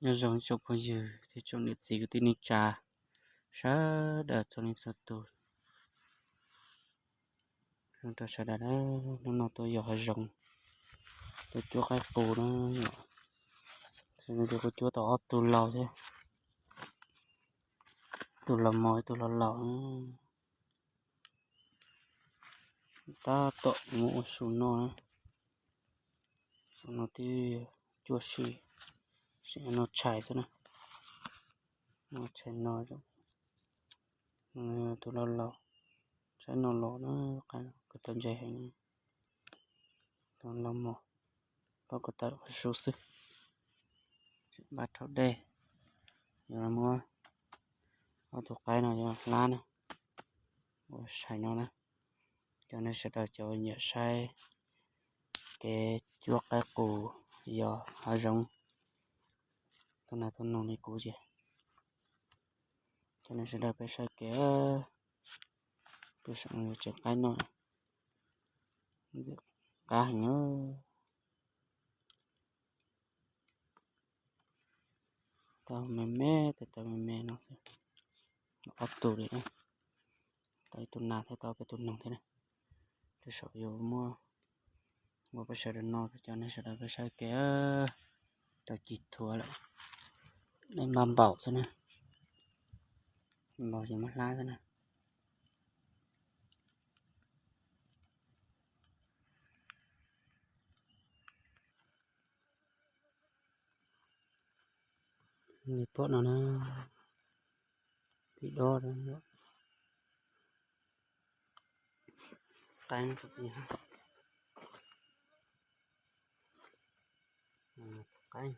Nyob zoo tsoom phooj ywg thiab tsoom niam txiv kwv tij neej tsa sawv daws txhua leej txhua tus. Zoo rau sawv daws na, hnub no tuaj yos hav zoov, tuaj cuab qaib qus na. Xws li kuv cuab tau ob tug laus thiab, tus laus mos ib tug laus laus. Tab tom muab ua su noj na, su noj twb cuaj si, sim noj tshais xwb na. Noj tshais no, tus laus laus, tshais no los na, kuj tau ntse heev. Tus laus mos, los kuj tau ua su xwb. Npaj rhaub dej, yog muab ob tug qaib no yuav hlab na, ua tshais no na. Cov nej sawv daws cov nyiam saib kev cuab qaib qus yos hav zoov tuaj nag tuaj noog li kuv ces, cov nej sawv daws peb saib kev, peb saib yuav tsev qaib noj, qab heev. Tau me me, tau tau me me no xwb, ob tug li na, tau ib tug nas thiab tau peb tug noog thiab na. Rau saum yuav muab ua peb sawv daws noj, cov nej sawv daws peb saib kev, tau cig thuav lawm, nej npaj npaum xwb na, npaum ces muab hlab xwb na. Li pom no na, pim dob, qaib, qaib.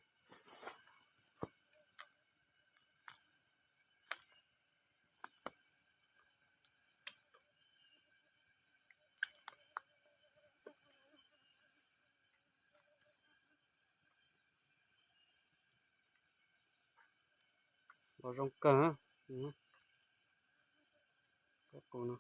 Los zoo kawg, qaib qus no.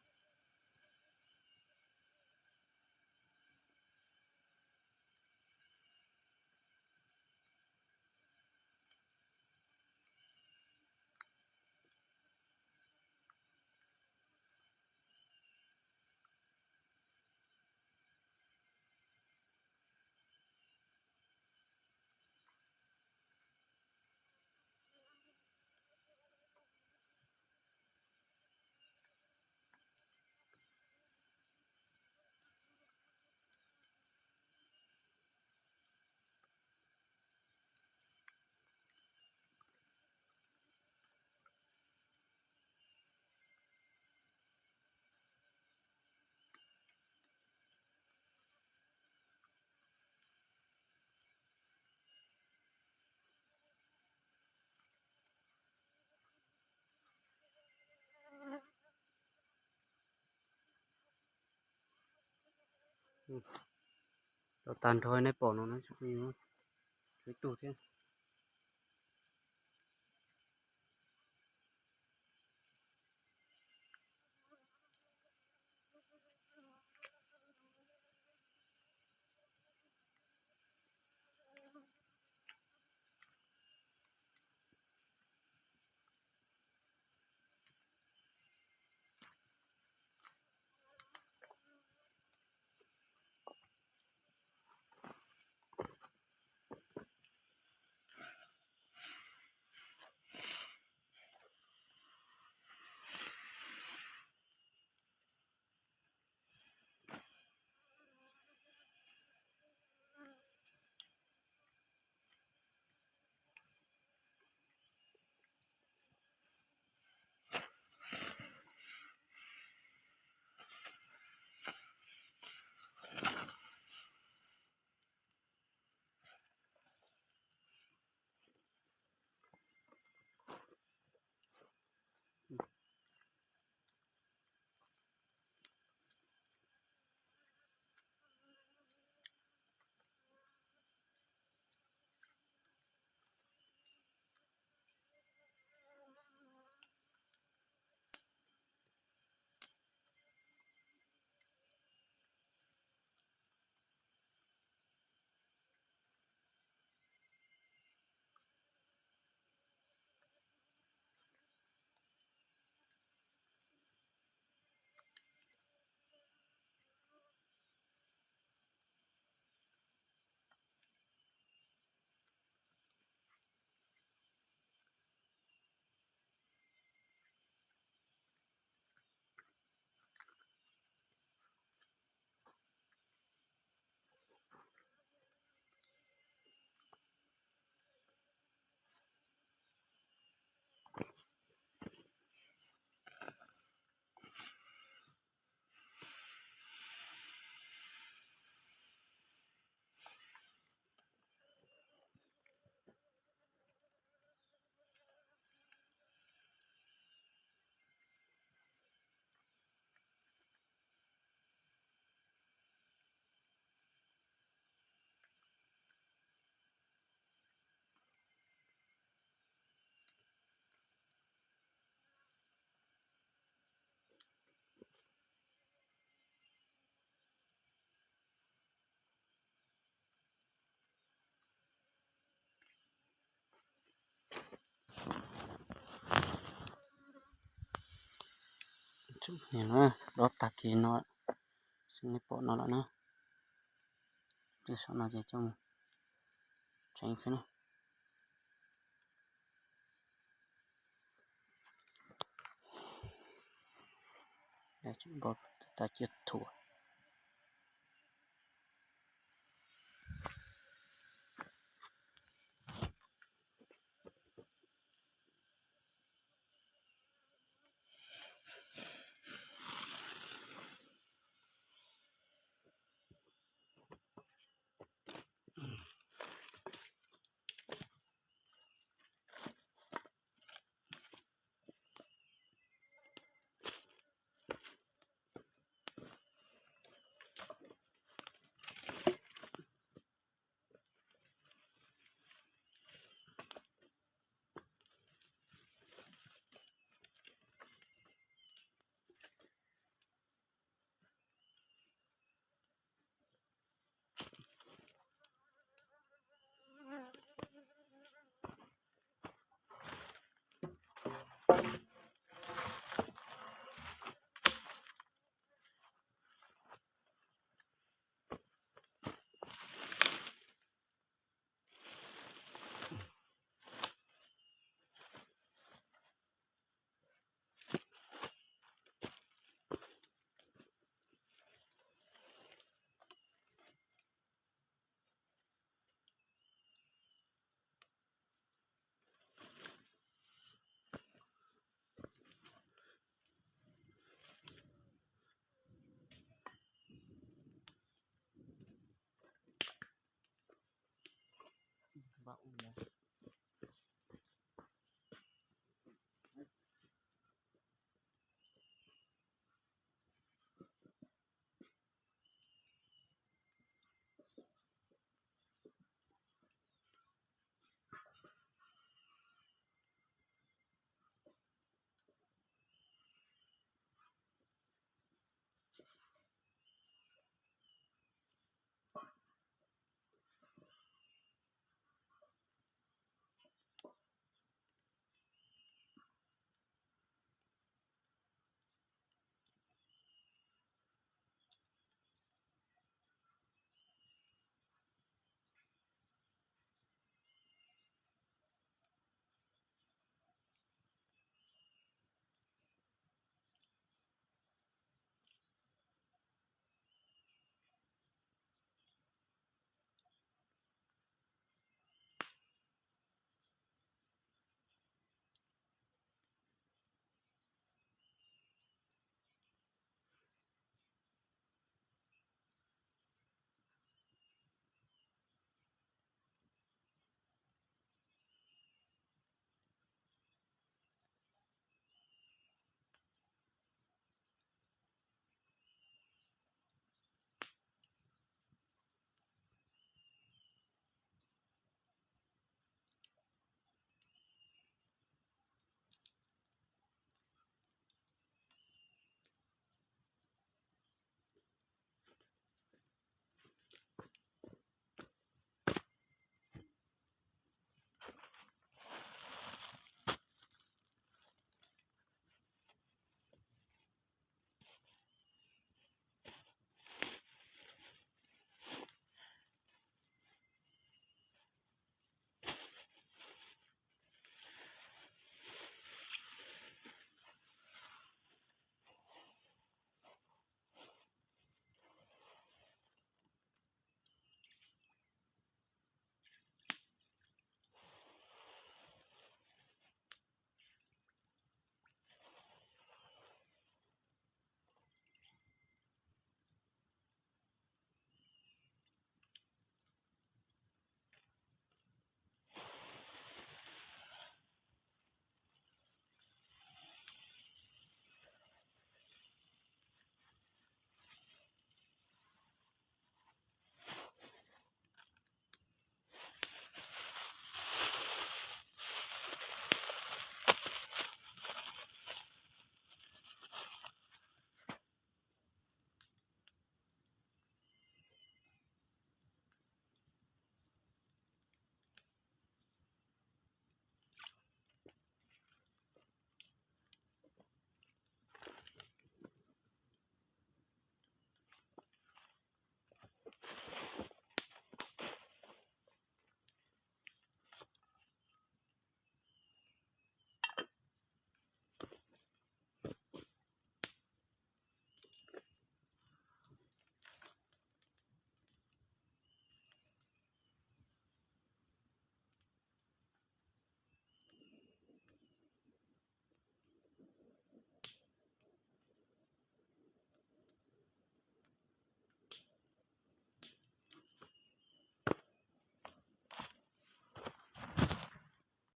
Tau tag nrho nej pom no na, tshuav ib tug thiab. Nim no dob tag kis no xwb, nej pom no lawm na. Tej saum no ces coj mus tseev xwb na. Tag ciaj thuam. Vaj ub na.